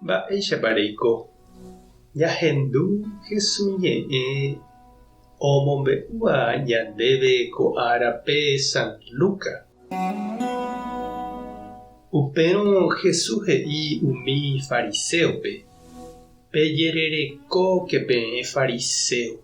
Mba'éichapa reiko? Ñahendu Jesús ñe'ẽ omombe'úva ñandéve ko árape San Lucas. Upérõ Jesús he'i umi fariséope, Pejererekóke peẽ fariséo.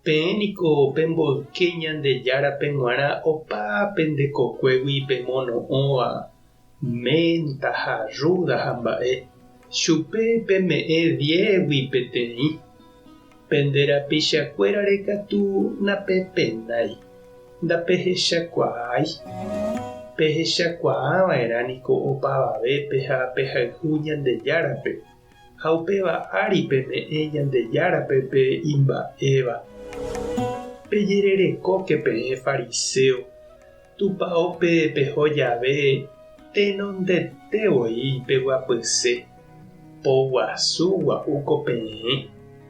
Peẽ niko pemboyke Ñandejárape g̃uarã opa pende kokuégui pemono'õva ménta ha rrúda ha mba'e, chupe peme'ẽ diégui peteĩ. Pende rapichakuérare katu napepenái, ndapehechakuaái. Pehechakuaava'erã niko opavavépe ha pehayhu Ñandejárape. Ha upéva ári peme'ẽ Ñandejárape pe imba'éva. Pejererekóke peẽ fariséo, tupaópe peho jave tenondete voi peguapyse, poguasu gua'úko peẽ,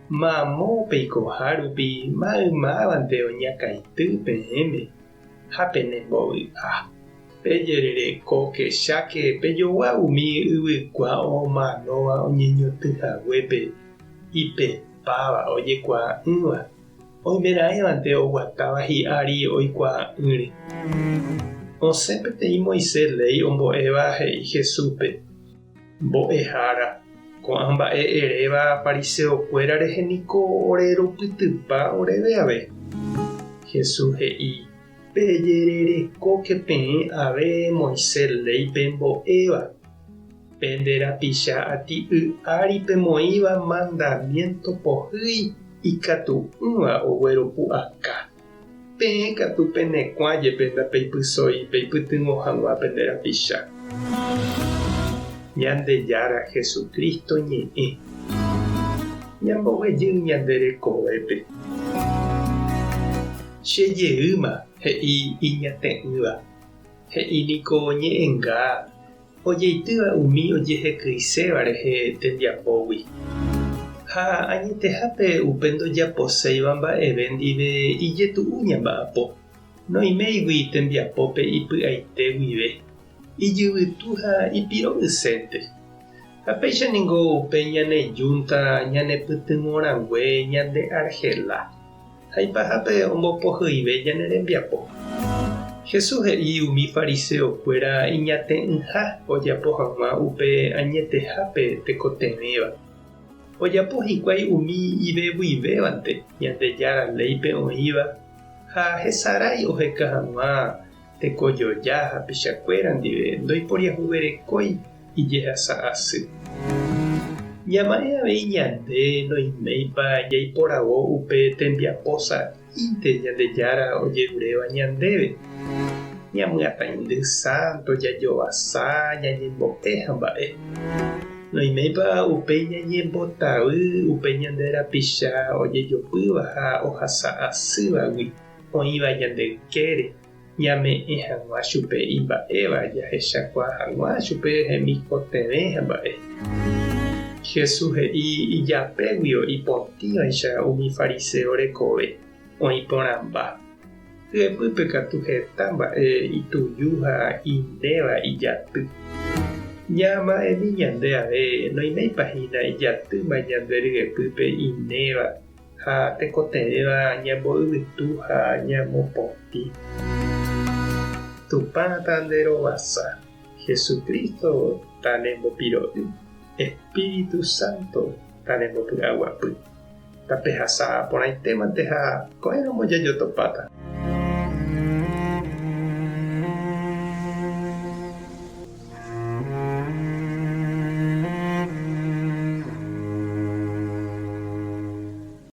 mamo peikoha rupi maymávante oñakãity peẽme. ha penembovy'a. Pejererekóke cháke pejogua umi yvykua omanóva oñeñotỹ haguépe ipepáva ojekuaa'ỹva, oimeraẽvante oguatáva hi'ári oikuaa'ỹre. Osẽ peteĩ Moisés léi ombo'éva he'i Jesúspe, Mbo'ehára, ko'ã mba'e eréva fariseokuéra rehe niko ore rupytypa oréve ave. Jesús he'i, Pejererekóke peẽ ave Moisés léi pembo'éva, pende rapicha ati'y ári pemoĩva mandamiénto pohýi ikatu'ỹva ogueropu'aka. Peẽ katu penekuã jepe ndapeipysói peipytyvõ hag̃ua pende rapicha. Ñandejára Jesucristo ñe'ẽ. Ñamboguejy ñande rekovépe. Che jeýma, he'i iñate'ỹva. He'i niko ñe'ẽnga ojeitýva umi ojehekyiséva rehe tembiapógui. Ha añetehápe upe ndojaposéiva mba'eve ndive ijetu'u ñamba'apo, noiméigui tembiapópe ipy'aite guive, ijyvytu ha ipiro'ysénte. Ha péicha ningo upe ñane júnta ñanepytyvõrangue ñande argela. Ha ipahápe ombopohyive ñane rembiapo. Jesús he'i umi fariseokuéra iñate'ỹha ojapo hag̃ua upe añetehápe tekotevẽva. Ojapo hikuái umi ivevuivévante Ñandejára léipe oĩva ha hesarái oheka hag̃ua tekojoja hapichakuéra ndive ndoiporiahuverekói ijehasa asy. Ñama'ẽ avei ñande noiméipa jaiporavo upe tembiapo sa'ínte Ñandejára ojeruréva ñandéve. Ñamyatãindy sánto, jajovasa, ñañembo'e ha mba'e. Noiméipa upéi ñañembotavy upe ñande rapicha ojejopýva ha ohasa asývagui oĩva ñande ykére. Ñame'ẽ hag̃ua chupe imba'éva jahechakuaa hag̃ua chupe hemikotevẽ ha mba'e. Jesús he'i ijapéguio ipotĩvaicha umi fariséo rekove, oĩ porãmba. Hyepýpe katu heta mba'e ituju ha inéva ijaty. Ñama'ẽmi ñande ave noiméipa hína ijatýma ñande ryepýpe inéva Ha tekotevẽva ñamboyvytu ha ñamopotĩ. Tupã ta nde rovasa, Jesucristo ta ne mbopiro'y, Espíritu Santo ta ne mbopy'aguapy. Tapehasa porãitémante ha ko'ẽramo jajotopáta.